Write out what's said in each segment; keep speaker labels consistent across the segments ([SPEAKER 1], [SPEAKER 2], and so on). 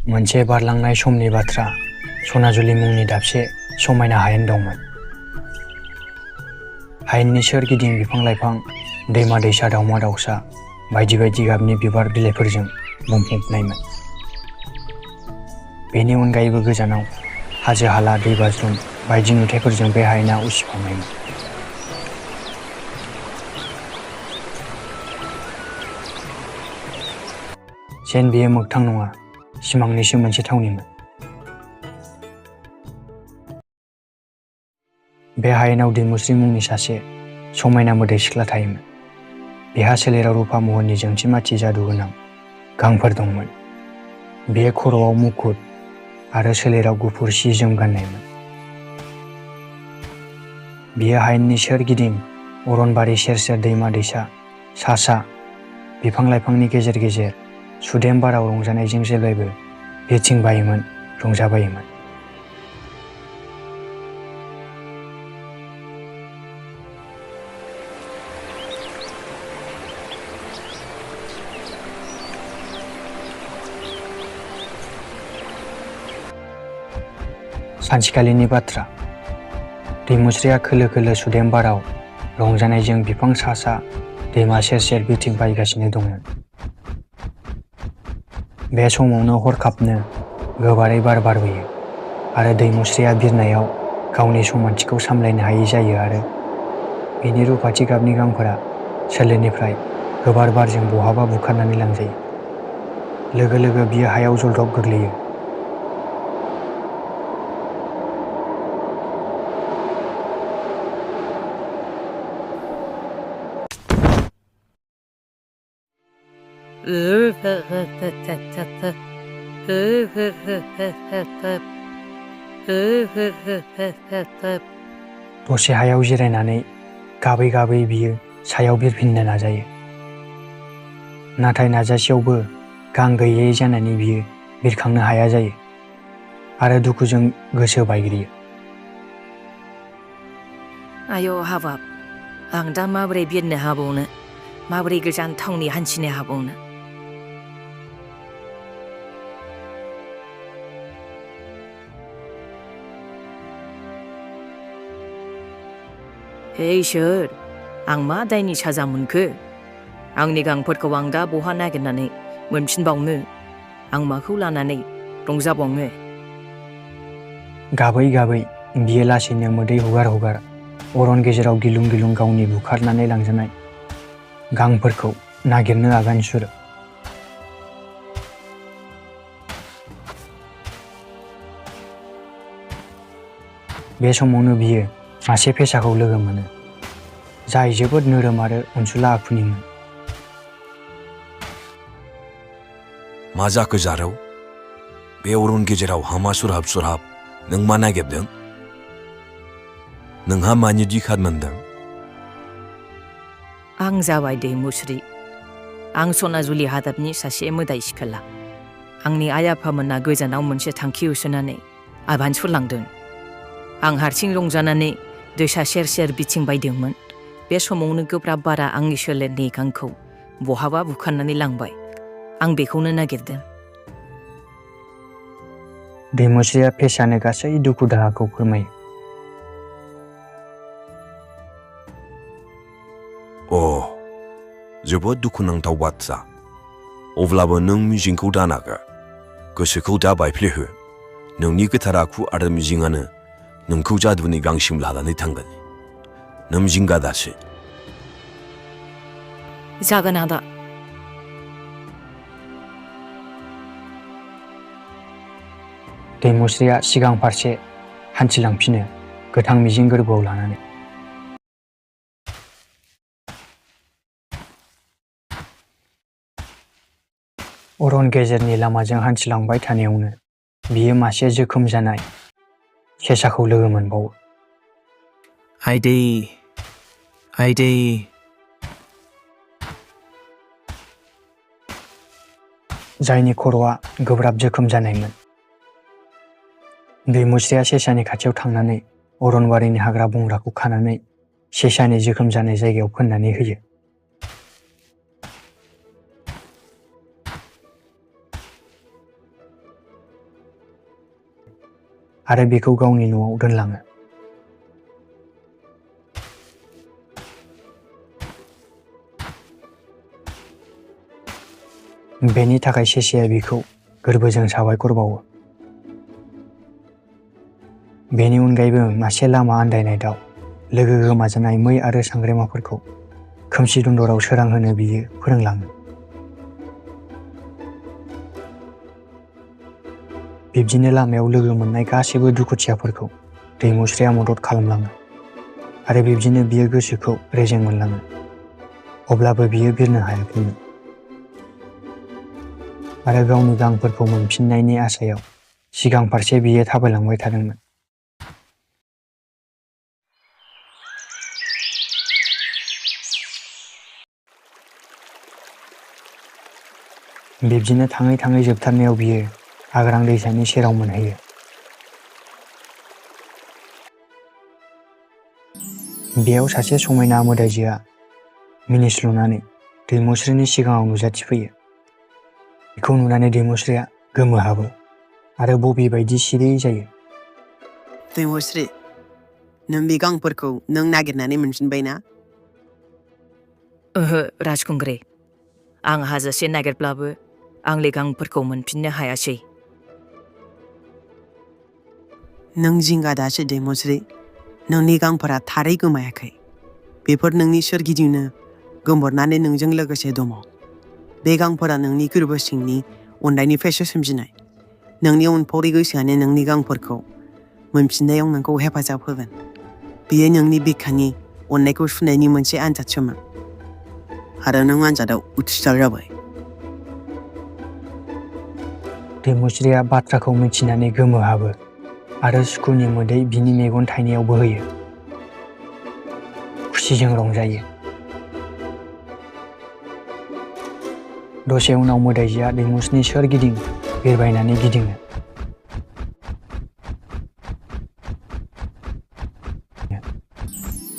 [SPEAKER 1] मोनसे बारलांनाय समनि बाथ्रा सनाजुलि मुंनि दाबसे समायना हायेन दंमोन। हायेननि सोरगिदिं बिफां लाइफां, दैमा दैसा, दाउमा दाउसा बायदि बायदि गाबनि बिबार बिलाइफोरजों बुंफबनायमोन। बेनि अनगायैबो गोजानाव हाजो हाला, दै बाज्रुम बायदि नुथायफोरजों बे हायेना उसिफावनायमोन। जेन बेयो मोगथां नङा, सिमांनिसो मोनसे थावनिमोन। बे हायेनाव दैमुस्रि मुंनि सासे समायना मोदै सिख्ला थायोमोन। बेहा सोलेराव रुफा महरनि जोंथि माथि जादु गोनां गांफोर दंमोन। बेयो खर'आव मुकुट आरो सोलेराव गुफुर सि जोम गाननायमोन। बियो हायेननि सोरगिदिं अरनबारि सेर सेर, दैमा दैसा सा सा, बिफां लाइफांनि गेजेर गेजेर सुदेम बाराव रंजानायजों जेब्लायबो बिरथिंबायोमोन, रंजाबायोमोन। सानसेखालिनि बाथ्रा। दैमुस्रिया खोलो खोलो सुदेम बाराव रंजानायजों बिफां सा सा, दैमा सेर सेर बिरथिंबायगासिनो दंमोन। बे समावनो हरखाबनो गोबारै बार बारबोयो आरो दैमुस्रिया बिरनायाव गावनि समानथिखौ सामलायनो हायै जायो आरो बिनि रुफाथि गाबनि गांफोरा सोलेरनिफ्राय गोबार बारजों बहाबा बुखारनानै लांजायो। लोगो लोगो बियो हायाव जलदब गोग्लैयो। दसे हायाव जिरायनानै गाबै गाबै बियो सायाव बिरफिननो नाजायो। नाथाय नाजासेयावबो गां गैयै जानानै बियो बिरखांनो हाया जायो आरो दुखुजों गोसो बायग्लियो।
[SPEAKER 2] आय' हाबाब, आं दा माबोरै बिरनो हाबावनो, माबोरै गोजान थावनि हान्थिनो हाबावनो। हे इसोर, आं मा दायनि साजा मोनखो? आंनि गांफोरखौ आं दा बहा नागिरनानै मोनफिनबावनो? आं माखौ लानानै रंजाबावनो?
[SPEAKER 1] गाबै गाबै बियो लासैनो मोदै हुगार हुगार अरन गेजेराव गिलुं गिलुं गावनि बुखारनानै लांजानाय गांफोरखौ नागिरनो आगान सुरो। बे समावनो बियो मासे फेसाखौ लोगो मोनो, जाय जोबोद नोरोम आरो अनसुला आखुनिमोन।
[SPEAKER 3] मा जाखो जारौ? बे अरन गेजेराव हामा सुरहाब सुरहाब नों मा नागिरदों? नोंहा मानि दिखार मोनदों?
[SPEAKER 2] आं जाबाय दैमुस्रि। आं सनाजुलि हादाबनि सासे मोदाय सिखोला। आंनि आइ आफामोना गोजानाव मोनसे थांखि होसोनानै आगान सुरलांदों। आं हारसिं रंजानानै दैसा सेर सेर बिरथिंबायदोंमोन। बे समावनो गोब्राब बारा आंनि सोलेरनि गांखौ बहाबा बुखारनानै लांबाय। आं बेखौनो नागिरदों।
[SPEAKER 1] दैमुस्रिया फेसानो गासै दुखु दाहाखौ फोरमायो।
[SPEAKER 3] जोबोद दुखुनांथाव बाथ्रा। अब्लाबो नों मिजिंखौ दानागार, गोसोखौ दा बायफ्लेहो। नोंनि गोथार आखु आरो मिजिंआनो नोंखौ जादुनि गांसिम लानानै थांगोन। नों जिंगा दासो।
[SPEAKER 2] जागोन आदा।
[SPEAKER 1] दैमुस्रिया सिगां फारसे हान्थिलांफिनो, गोथां मिजिं गोरबोआव लानानै। अरन गेजेरनि लामाजों हान्थिलांबाय थानायावनो बियो मासे जोखोम जानाय सेसाखौ लोगो मोनबावो।
[SPEAKER 4] आइदै, आइदै।
[SPEAKER 1] जायनि खर'आ गोब्राब जोखोम जानायमोन। दैमुस्रिया सेसानि खाथियाव थांनानै अरनबारिनि हाग्रा बंग्राखौ खानानै सेसानि जोखोम जानाय जायगायाव फोननानै होयो। आरो बेखौ गावनि न'आव दोनलाङो। बेनि थाखाय सेसाया बिखौ गोरबोजों साबायखर बावो। बेनि अनगायैबो मासे लामा आन्दायनाय दाउ, लोगो गोमाजानाय मै आरो सांग्रेमाफोरखौ खोमसि दन्दराव सोरां होनो बियो फोरोंलाङो। बिब्दिनो लामायाव लोगो मोननाय गासैबो दुखुथियाफोरखौ दैमुस्रिया मदद खालामलाङो आरो बिब्दिनो बियो गोसोखौ रेजें मोनलाङो। अब्लाबो बियो बिरनो हायाखैमोन आरो गावनि गांफोरखौ मोनफिननायनि आसायाव सिगां फारसे बियो थाबायलांबाय थादोंमोन। बिब्दिनो थाङै थाङै जोबथारनायाव बियो आग्रां दैसानि सेराव मोनहैयो। बेयाव सासे समायना मोदायजोआ मिनिस्लुनानै दैमुस्रिनि सिगाङाव नुजाथिफैयो। बेखौ नुनानै दैमुस्रिया गोमोहाबो आरो बबि बायदि सिरियै जायो।
[SPEAKER 5] दैमुस्रि, नों बे गांफोरखौ नों नागिरनानै मोनफिनबाय ना?
[SPEAKER 2] ओहो राजखुंग्रि, आं हाजासे नागिरब्लाबो आंनि गांफोरखौ मोनफिननो हायासै।
[SPEAKER 5] नों जिंगा दासो दैमुस्रि, नोंनि गांफोरा थारै गोमायाखै। बेफोर नोंनि सोरगिदिंनो गोमोरनानै नोंजों लोगोसे दङ। बे गांफोरा नोंनि गोरबो सिंनि अननायनिफ्रायसो सोमजिनाय। नोंनि अनफावरि गोसोआनो नोंनि गांफोरखौ मोनफिननायाव नोंखौ हेफाजाब होगोन। बेयो नोंनि बिखानि अननायखौ सुनायनि मोनसे आनजादसोमोन आरो नों आनजादाव उथ्रिसार जाबाय।
[SPEAKER 1] दैमुस्रिया बाथ्राखौ मिथिनानै गोमोहाबो आरो सुखुनि मोदै बिनि मेगन थाइनायाव बोहैयो। खुसिजों रंजायो। दसे उनाव मोदायजोआ दैमुस्रिनि सोरगिदिं बिरबायनानै गिदिङो।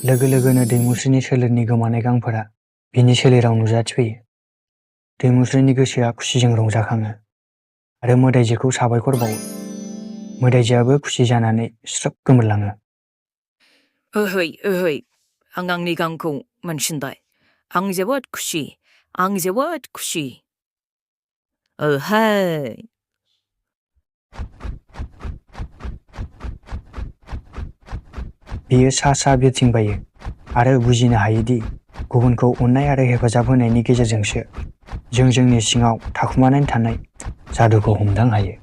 [SPEAKER 1] लोगो लोगोनो दैमुस्रिनि सोलेरनि गोमानाय गांफोरा बिनि सोलेराव नुजाथिफैयो। दैमुस्रिनि गोसोआ खुसिजों रंजाखाङो आरो मोदायजोखौ साबायखर बावो। मोदायजोआबो खुसि जानानै स्रोब गोमोरलाङो।
[SPEAKER 2] ओहै ओहै, आं आंनि गांखौ मोनफिनबाय। आं जोबोद खुसि, आं जोबोद खुसि। ओहै।
[SPEAKER 1] बियो सा सा बिरथिंबायो आरो बुजिनो हायोदि गुबुनखौ अननाय आरो हेफाजाब होनायनि गेजेरजोंसो जों जोंनि सिङाव थाखुमानानै थानाय जादुखौ हमदां हायो।